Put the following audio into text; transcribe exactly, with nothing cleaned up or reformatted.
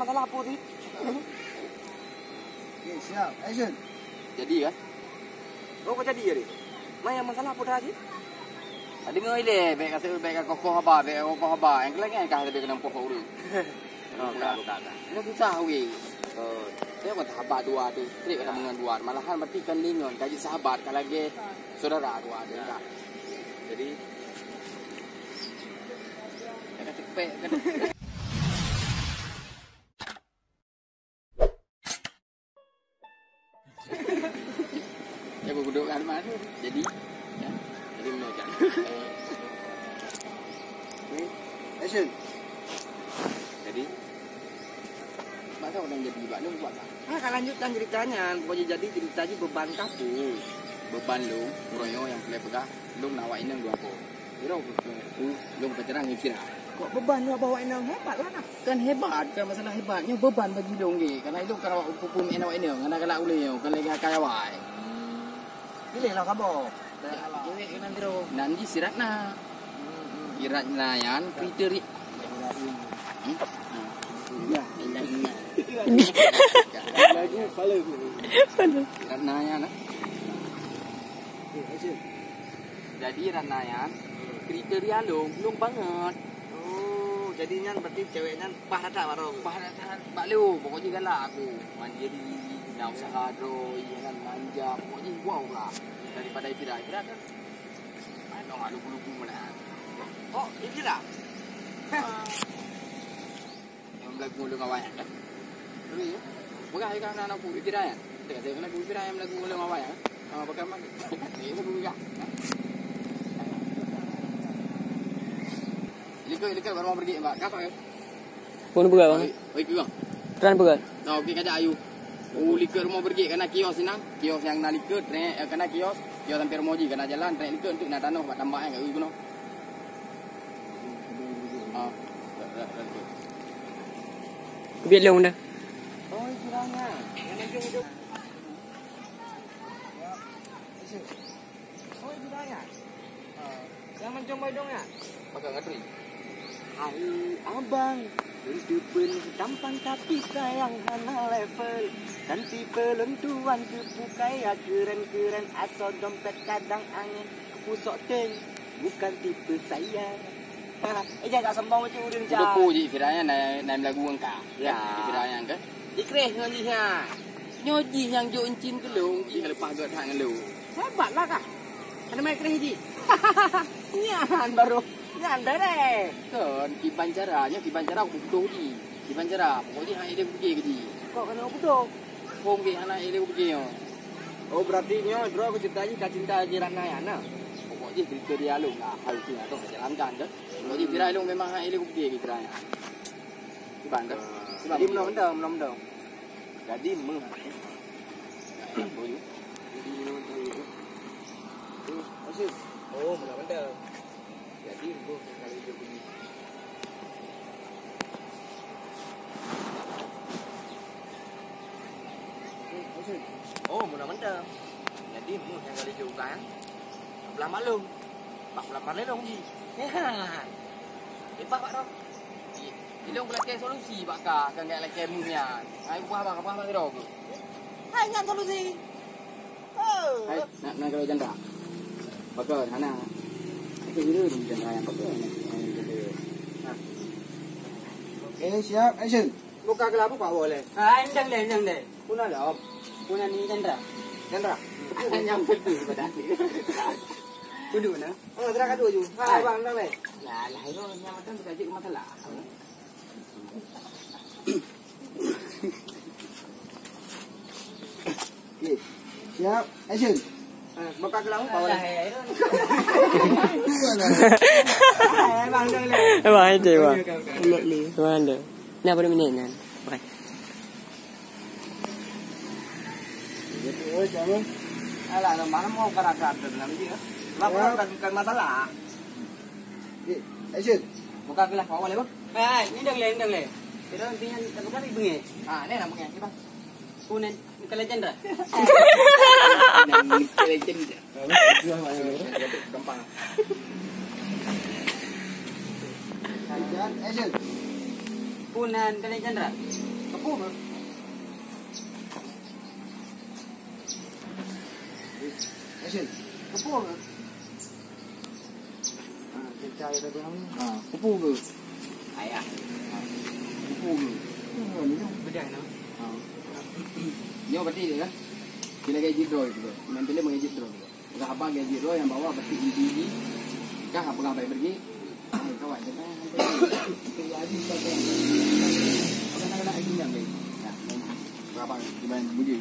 Masalah apa sih? Okey, siap. Action. Jadi kan? Oh, kau jadi jadi? Mai yang masalah apa dah sih? Tadi ngon ilée, bèk ka, bèk ka kokoh haba, bèk ka kokoh haba. Nyang keu lagèe nyan ka leubeh keunong poh ureueng. Oh, ka, ka, ka. Dah susah weh. Oh. Dia bukan sahabat dua tu, trip kata dengan dua. Malahan berarti kan lingon, kaji sahabat, ka lagèe saudara dua tu. Ya. Jadi, ya, ka cepet kan. Ya, gudok kan, Man. Jadi, ya. Jadi, menurut kan. Okey. Action. Jadi, masa orang jadi bak lu buat tak? Ha, ka lanjutkan cerita nyan. Pokoknya jadi cerita jih beban kapu. Beban lu, uroe nyoe nyang peureulèe peugah, lu na awak inong dua ekor. Kira aku, aku, lôn peucerang ngon Fira. Kok beban nyoe bawa inong hebat lah nah. Kan hebat, kan masalah hebat. Nyoe beban bagi lôn ge. Karena ilôn kan awak peuphom inong, inong. Karena galak ulèe nyoe, kan lagi akai awai. Pilih lah kaboh. Cewek ke nanti tu. Nanti si Ratna. Si Ratna yan kriteria. Hmm? Ya, indah, indah. Lagu paling. Ratna yan, ah. Jadi Ratna nyan kriteria lôn, lôn banget. Oh, jadi nyan berarti cewek nyan paih that bak droe. Paih that bak lôn, pokok jih galak aku. Mandiri, na usaha droe, iya kan, manja, pokok jih wow lah. Daripada Fira, Fira kan. Aduh, lugu-lugu malah. Oh, Fira. Nyang belagu lôn awai nyan, kan? Peugah, peugah, aneuk-aneuk Fira nyan. Teuka, teuka, aneuk Fira nyang belagu lôn awai nyan, kan? Ah, pakai mak. Ni, peugah, peugah. Likot, likot, baru mau pergi, Mbak. Kakak, ya? Phôn peugah, Bang. Oi, oi, peugah. Tran peugah. Nah, okey, kajak ayu. Oh, likot rumoh Bergek, kana kios sinan. Kios nyang na likot, trek, eh, kana kios. Kios sampai rumoh jih, kana jalan, trek likot, enteuk na tanoh, bak tambak, eh, kat gunong. Ah, dah, dah, dah, dah. Biar long dah. Oh, itu dah nya. Yang ujung-ujung. Oh, itu dah nya. Ah, yang mancung baidong nya. Pakai ngatri. Hai abang, untuk penuh tampan tapi sayang hana level. Dan tipe lôn tuan keu bukai ya keren-keren, asoe dompet kadang angin. Pusok teng, bukan tipe saya. Eh, jangan sombong macam ureueng, Cak. Udah po jih Fira nyan, naik, naik belagu engka. Ya. Fira nyan ke? Ikreh ngon jih nyan. Nyoe jih nyang jok encin keu lôn, jih leupah gèt that ngon lôn. Hebat lah kah? Hana mai kreh jih. Nyan baru, nyan deh. Kon, kiban cara, nyoe kiban cara aku butuh jih. Kiban cara, pokok jih hana ilèe kupike keu jih. Kok keuneuk butuh? Phôn gèt hana ilèe kupike nyoe. Oh, berarti nyoe droe keu cinta jih ka cinta jiran nyan na? Pokok jih kriteria lôn lah, hai tu atau jalankan tu. Pokok jih Fira lôn memang hana ilèe kupike keu Fira nyan. Kiban tu. Kiban. Jadi meunoe mantong, meunoe mantong. Jadi meuh. Jadi meunoe mantong. Oh, meunoe mantong. Jadi, boh, kali itu bunyi. Oh, meunan mantap. Jadi, mu nyang kali jauh kan? Belah maklum. Bak belah maklum jih. Ya. Lepas, Pak, Rom. Ilong lakèe solusi bak ka, kan gak lakèe mu nyan. Hai, ubah bak, ubah bak, Rom. Hai, nyan solusi. Hai, nak, nak kalau janda. Pakai, hana. Okey, dulu ni janda yang pakai. Nah. Okey, siap, action. Buka kelabu pak boleh. Ah, endang deh, endang deh. Puna lah, Om. Puna ni janda. Janda. Yang betul pada aku. Kudu mana? Oh, terakat dua ju. Hai, bang, endang deh. Lah, lah, lo yang macam tu tak masalah. Okey. Siap, action. Eh, buka gelang, bawa lah. Alah, eh, eh. Eh, bang, dah, dah. Eh, bang, itu, bang. Okey, okey, okey. Bang, dah. Nah, baru minit, nah. Bye. Alah, mana mau karakter dalam dia? Lah, bukan, bukan masalah. Okey, action. Buka gelang, bawa boleh, bang? Eh, ni dah boleh, ni dah boleh. Kira intinya tak buka, tapi bengek. Ah, ni nak bengek, ni, bang. Kuning, bukan legend dah. Bukan legend dah. Gampang. Action. Pun nan kali Chandra. Kepu ke? Action. Kepu ke? Ha, kita ada bilang ni. Ha, kepu ke? Ayah. Ha, kepu ke? Bedah no. Ha. Nyoe berarti dia kan? Kita lagi jidro itu. Main filem lagi jidro. Lah abang gaji roh nyang bawa beuti inti-inti. Kah peugah baik pergi. Hai kawan, jangan. Itu ya, habis pakai. Abang nak, nak lagi nyang lain. Ya, abang gimana bunyi?